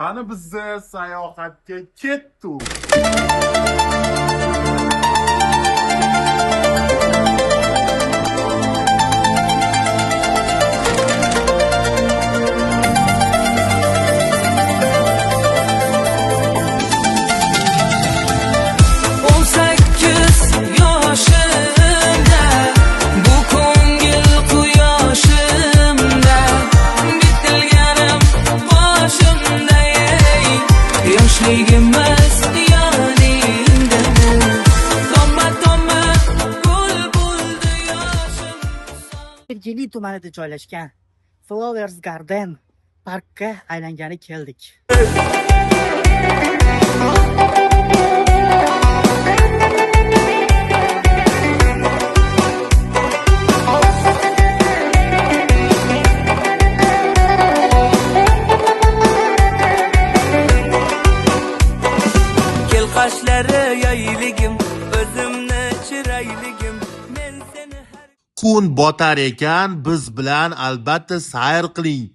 Qani bizni sayohatga ketdik. 18 yoshimda, bu ko'ngil quyoshimda, bitilganim boshimda, ey, yoshligimiz yoningda, bu toma toma gul bo'ldi yoshim. Sergeli tumanida joylashgan Flowers Garden parkka aylangani keldik. Kel, qoshlari yoyligim, o'zimni chirayligim, men seni har Kun botar ekan, biz bilan albatta sayr qiling.